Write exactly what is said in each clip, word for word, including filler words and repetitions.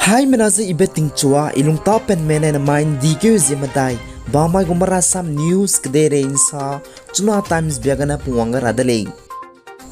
Haimena ze ibe tingchua, i lungtâ penme ne namai ’ndi keu zie medai, bamai gu Marasam News kedeirei ’nsa, Chuna Times bia gene pungwang ga ra de lei.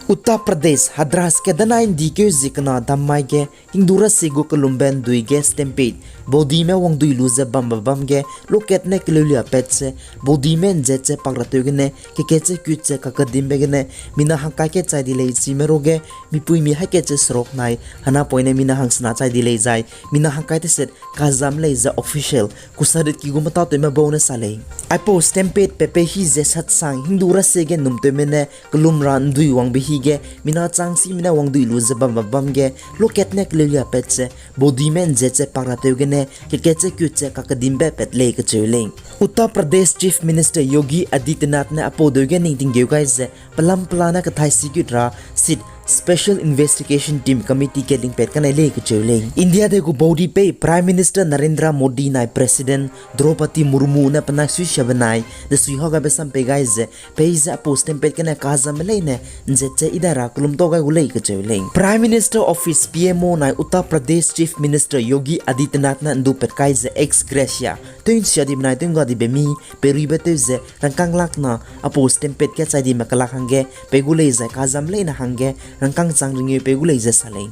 Uttar Pradesh, Hathras ge danai ’ndi keu zie kena dammai ge, Hindu rasie gu kelumbe ’ndui ge stampede, baudime wangdui lu ze bambe bam ge, lokat ne keleuliapat ze, baudime ’nzet ze pak ra tew gene, kekat ze kut ze kakedimbe gene, mina hangkai ke chai di lei chime ruage, mipuimi haî kat ze seruk nai, hena poine mina hangsena chai di lei zai, mina hangkai teset kazam lei ze official, kusarit ki gu metâtewme bau ne sa lei. Aipau stampede pe pei hi ze satsang Hindu rasie ge num tewme ne kelum ra ’ndui wangbe hi ge, mina chang sime ne wangdui lu ze bambe bam ge, lokat ne keleuliapat ze, baudime ’nzet ze pak ra tew gene, kekat ze kut ze kakedimbe pat lei kacheu lei. Uttar Pradesh Chief Minister Yogi Adityanath ne aipau deu ge ning tinggeu gai ze, pelam pela ne kathai sigut ra, sit Special Investigation Team Committee ke lingpat kanai lei kacheu lei. India dei gu baudi pei Prime Minister Narendra Modi nai President Droupadi Murmu ne penai sui siabe nai, desui hau gaibe sam pei gai ze, pei ze aipau stampede gene kazamme leine, ’nzet ze idai ra kelum tau gai gu lei kacheu lei. Prime Minister Office, P M O nai Uttar Pradesh Chief Minister Yogi Adityanath ne ’ndupat kai ze ex gratia, tew ’nsia dibe nai tew ’ngga dibe mi, peiruibe tew ze rangkâng lakna, aipau stampede ge chai dime kelak hangge pei gu lei zai kazam leine hangge rangkâng chang ringeu pei gu lei ze sa lei.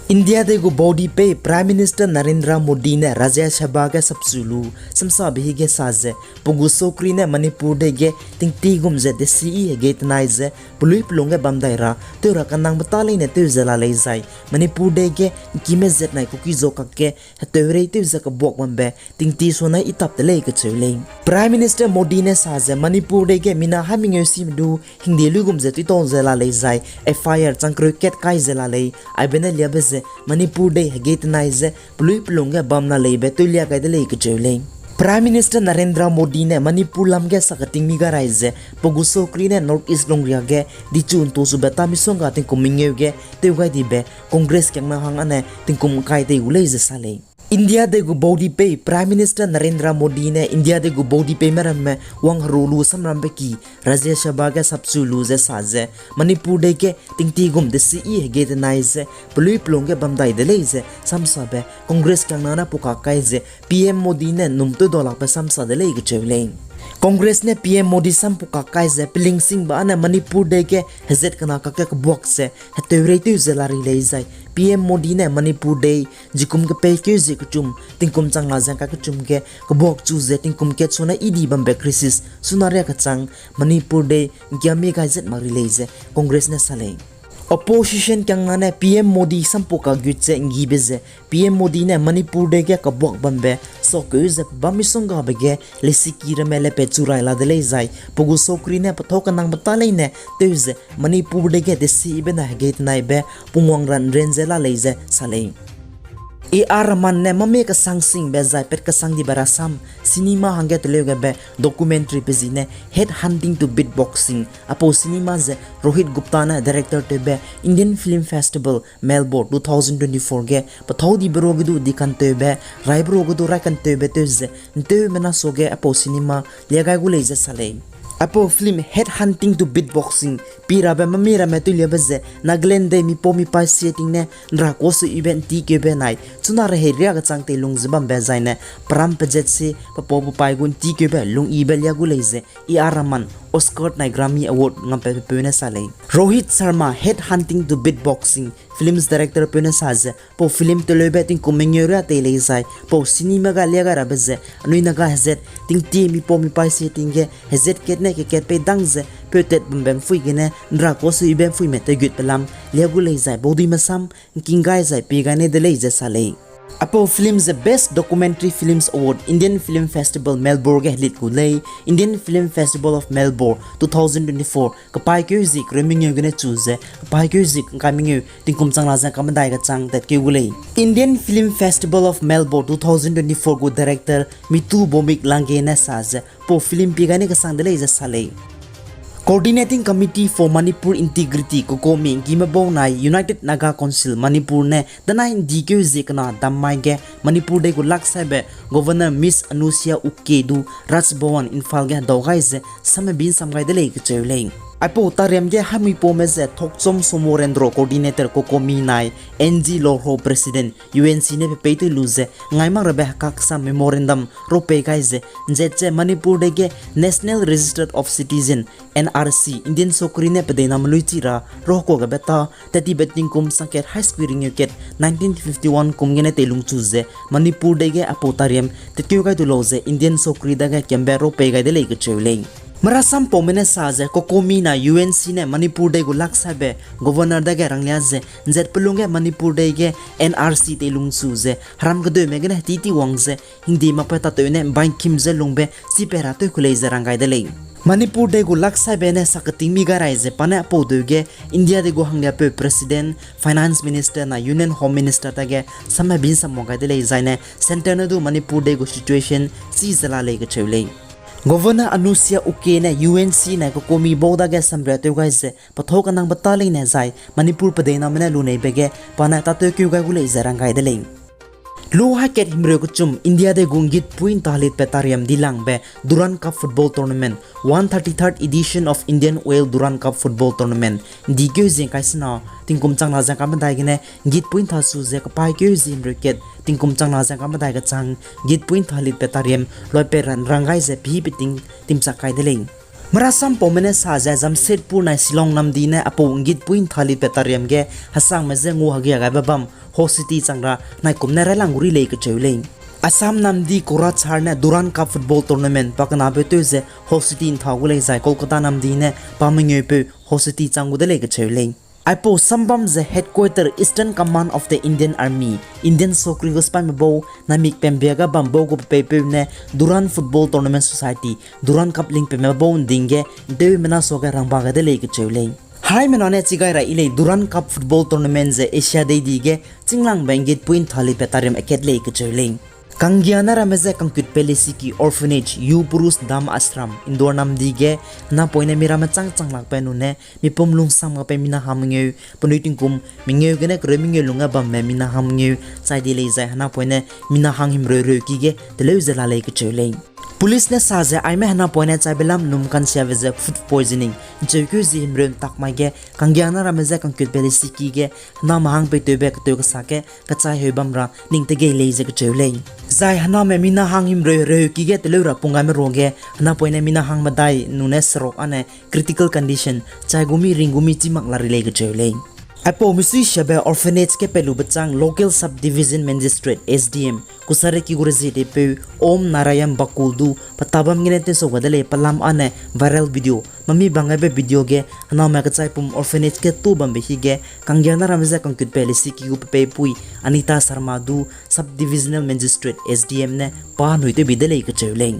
India dei gu baudi pei Prime Minister Narendra Modi ne Rajya Sabha ge sapchu lu, samsabe hi ge sa ze, pe gu sokri ne Manipur dei ge tingti gum ze desi i hegei tenai ze, pelui pelung ge bam dai ra, tew ra kanangbe ta leine tew ze la lei zai, Manipur dei ge ’ngkime zet nai Kuki-Zo kakge, heteurei tew ze kebuak bambe, tingti suna i tap de lei kacheu lei. Prime Minister Modi ne sa ze Manipur dei ge mina haî mengeu sime du, hingde luigum ze tuitau ze la lei zai, F I R chang kereu kat kai ze la lei, aibe ne liabe ze, Manipur dei hegei tenai ze, pelui pelung ge bam la leibe tewlia gai de lei kacheu lei. Prime Minister Narendra Modi ne Manipur lam ge saketing mi ga rai ze, pe gu sokri ne North East lungria ge, dichu ’ntosube ta misongga tingkum mengeu ge, tew gai dibe, Congress kiangna hang âne tingkum ’ngkai tei gu lei ze sa lei. India dei gu baudi pei Prime Minister Narendra Modi ne India dei gu baudi peime ramme wang heru lu samrambe ki Rajya Sabha ge sapchu lu ze sa ze, Manipur dei ge tingti gum desi i hegei tenai ze, pelui pelung ge bam dai de lei ze samsabe, Congress kiangna ne pukak kai ze, P M Modi ne num tew dau lakbe samsa de lei kacheu lei. Congress ne P M Modi sam pukak kai ze, pelingsingbe âne Manipur dei ge hezat kena kakge kebuak ze, heteurei tew ze la ri lei zai, P M Modi ne Manipur dei, zikum kepeikeu zie kechum, tingkum chang la zeng kakechum ge, kebuak chu ze tingkum kat suna i di bambe crisis, suna ria kechang, Manipur dei, ’ngkiami gai zet mak ri lei ze, Congress ne sa lei. Opposition kiangna ne P M Modi sam pukak gut ze ’nggibe ze, P M Modi ne Manipur dei ge kebuak bambe, sakeu ze pebâm misonggabe ge, lesiki ramme lepat chu rai la de lei zai, pe gu sokri ne pethâu kenangbe ta leine, tew ze Manipur dei ge desi ibe na hegei tenaibe, pungwang ra ’nren ze la lei ze sa lei. A R Rahman ne mame kesang singbe zai pat kesang dibe rasam, cinema hangge teleu gaibe documentary pe zi ne Head Hunting to Beatboxing, aipau cinema ze Rohit Gupta ne director tewbe Indian Film Festival Melbourne two thousand twenty-four ge pethâu dibe ruage du dikantewbe, raibe ruage du raikantewbe tew ze, ’nteumena suage aipau cinema lia gai gu lei ze sa lei. Aipau film Head Hunting to Beatboxing, pi rabe mame ramme tewliabe ze, Nagaland dei mipau mipaî sie ting ne, ’nra kuâ se ibe ’nti keube nai, chuna rehei riâ kechang teilung ze bambe zaine, peram pezat se, pepau pepaî gu ’nti keube lung ibe lia gu lei ze, A R Rahman, Oscar nai Grammy Award ngampatpeu ne sa lei. Rohit Sharma, Head Hunting to Beatboxing, films director peu ne sa ze, pau film teleube tingkum mengeu riâ tei lei zai, pau cinema ga lia gai rabe ze, anui Naga hezat, tingtie mipau mipaî sie ting ge, hezat kat ne kekat pei dang ze, peu tat bambe ’mphui gene, ’nra kuâ se ibe ’mphuime tewgut pelam, lia gu lei zai, baudime sam, ’ngking gai zai, pie gai ne de lei ze sa lei. Aipau film ze Best Documentary Films Award, Indian Film Festival Melbourne ge helit gu lei, Indian Film Festival of Melbourne two thousand twenty-four, kepaîkeu zik reu mengeu gene chu ze, kepaîkeu zik ’ngkai mengeu, tingkum chang la ze kamedai kechang tatkeu gu lei. Indian Film Festival of Melbourne two thousand twenty-four gu director Mithu Bhowmik Langge ne sa ze, pau film pie gai ne kesang de lei ze sa lei. Coordinating Committee for Manipur Integrity, COCOMI, ’ngkime bau nai United Naga Council Manipur ne danai ’ndikeu zie kena dammai ge Manipur dei gu laksaibe Governor Miss Anusuiya Uikey du Raj Bhavan Imphal ge hedau gai ze samme bi ’nsam gai de lei kecheu lei. Aipau tariam ge haimui paume ze Thokchom Somorendro, coordinator COCOMI nai N G Lorho, president U N C ne pe pei tew lu ze ngai mak rabe hekaksam memorandum ro pei gai ze, nzet ze Manipur dei ge National Register of Citizen, N R C, Indian sokri ne pedeiname lui chi ra rohekua gabe ta, tetibe tingkum sangkat hai sukui ringeu kat nineteen fifty one kum gene teilung chu ze Manipur dei ge aipau tariam tetkeu gai du lau ze Indian sokri dage kiambe ro pei gai de lei kacheu lei. Marasam paume ne sa ze COCOMI nai U N C ne Manipur dei gu laksaibe Governor dage ranglia ze nzet pelung ge Manipur dei ge N R C teilung chu ze heram kedeume gene hetiti wang ze hingdi makbe tatew ne bangkim ze lungbe chipera tew ku lei ze rang gai de lei. Manipur dei gu laksaibe ne saketing mi gai rai ze pa ne aipau deu ge India dei gu hangliapeu President, Finance Minister nai Union Home Minister dage samhebi samwang gai de lei, zai ne Centre ne du Manipur dei gu situation chi ze la lei kacheu lei. Governor Anusuiya Uikey ne U N C nai COCOMI bau dage samria tew gai ze pathau kanangbe ta leine zai Manipur pedeiname ne luneibe ge pa ne tatew keu gai gu lei ze rang gai de lei. Lu haikat himreu kechum India dei gu nggitpui nthalitbe tariam dilangbe Durand Cup Football Tournament, one thirty-third edition of Indian Oil Durand Cup Football Tournament, ndi keu zing kai sena tingkum chang na zeng ka medai gene nggitpui ntha su ze kapai keu zi himreu kat tingkum chang na zeng ka medai kechang nggitpui nthalitbe tariam loipe ran rang gai ze pihi peting timchak kai de lei. Marasam paume ne sa ze Jamshedpur nai Shillong namdi ne aipau nggitpui nthalitbe tariam ge hesangme je ngu hegia gaibe bam host city chang ra naikum ne railang gu ri lei kacheu lei. Assam namdi Korachar ne Durand Cup Football Tournament pakenabe tew ze host city ntha gu lei zai Kolkata namdi ne pa mengeupeu host city chang gu de lei kacheu lei. Aipau sambam ze headquarter Eastern Command of the Indian Army, Indian sokri gu sipaime bau, namik pembia ga bam bau gu pepeipeu ne Durand Football Tournament Society, Durand Cup lingpeme bau nding ge nteumena suage rangba gai de lei kacheu lei. Haimena ne chigai ra yi lei Durand Cup Football Tournament ze Asia deidi ge chînglangbe nggitpui nthalitbe tariam akat lei kacheu lei. Kanggiane ramme je kangkutbe lesiki orphanage, U Purush Dham Ashram, Indore namdi ge henapoine miramme chang chang lakbe nune mipum lungsam gape mina hang mengeu, penui tingkum mengeu gene kereu mengeu lungge bamme mina hang mengeu chai di lei zai henapoine mina hang himreu reuki ge teleu ze la lei kacheu lei. Police ne sa ze aime henapoine chaibe lam num kansiabe ze food poisoning ncheukeu zi himreu ntak mai ge kanggiane ramme je kangkutbe lesiki ge hename hang peitewbe ketew kesa ge kachai heu bam ra ning tegei lei ze kacheu lei. Zai hename mina hang himreu reuki ge teleu ra punggaime ruage henapoine mina hang medai nune seruk âne critical condition chai gumi ring gumi chî mak la ri lei kacheu lei. Aipau misui siabe orphanage ge pelube chang local sub division magistrate, S D M, Kusareki gu reziedepeu Om Narayan Bakul du petabam gene tewsau ga de lei pelam âne viral video mami bang gaibe video ge hename kechaipum orphanage ge tu bambe hi ge kanggiane ramme je kangkutbe lesiki gu pepeipui Anita Sharma du sub divisional magistrate, S D M ne pa nui tewbi de lei kacheu lei.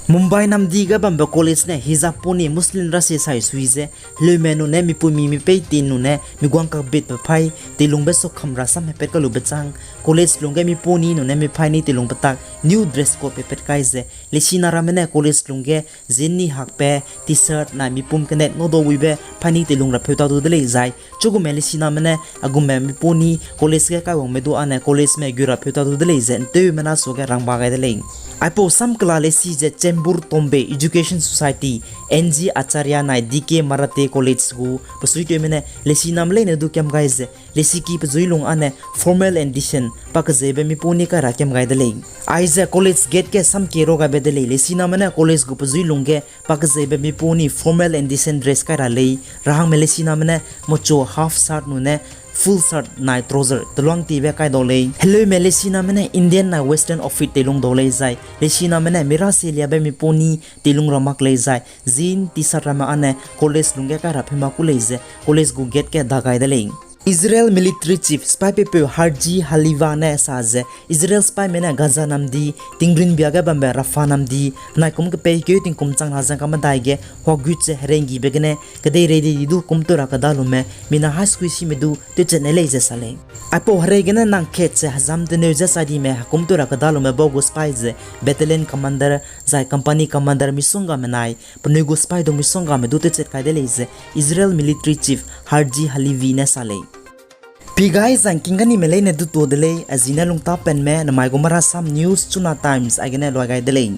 Mumbai namdi ge bambe college ne hijab puni Muslim rasie sai sui ze heleume nune mipuimi mipeiti nune miguang kakbitbe phaî teilungbe sokham ra sam hepat kalube chang college lungge mipuni nune miphaîni teilung petak new dress code pepat kai ze lesina ramme ne college lungge jeans ni hakbe, T-shirt nai mipum kenet ngau dau wibe phaîni teilung ra pheu ta du de lei zai chugume lesiname ne agume mipuni college ge kaiwangme du âne collegeme geu ra pheu ta du de lei ze nteumena suage rangba gai de lei. Aipau sam kela lesi ze Chembur Tombe Education Society, N G Acharya nai D K Marate College gu pesuitewme ne lesiname leine du kiam gai ze lesiki pezuilung âne formal and decent pakezeibe mipuni kai ra kiam gai de lei. Aize college gate ge samkie ro gaibe de lei, lesiname ne college gu pezuilung ge pakezeibe mipuni formal and decent dress kai ra lei, rahangme lesiname ne mocho half shirt nune full shirt nai trouser teluang tibe kai dau lei. Heleume lesiname ne Indian nai Western outfit teilung dau lei zai lesiname ne mirasie liabe mipuni teilung ra mak lei zai jeans, T-shirt ramme âne college lungge kai ra pheu mak ku lei ze college gu gate ge da gai de lei. Israel military chief sipai pepeu Herzi Halevi ne sa ze Israel sipaime ne Gaza namdi tingrinbia ge bambe Rafah namdi naikum kepeikeu tingkum chang na zeng ka medai ge huagut ze hereinggibe gene kedeirei di du kum tew ra keda lume mina hai sukui sime du tewchat ne lei ze sa lei. Aipau herei gene nang kat ze hezam teneu ze chai dime hekum tew ra keda lume bau gu sipai ze battalion commander zai company commander misonggame nai penui gu sipai du misonggame du tewchat kai de lei ze Israel military chief Herzi Halevi ne sa lei. Pi gai zangking ganime leine du tuâ de lei, a zine lungtapenme nemai gu Marasam News Chuna Times aigene luai gai de lei.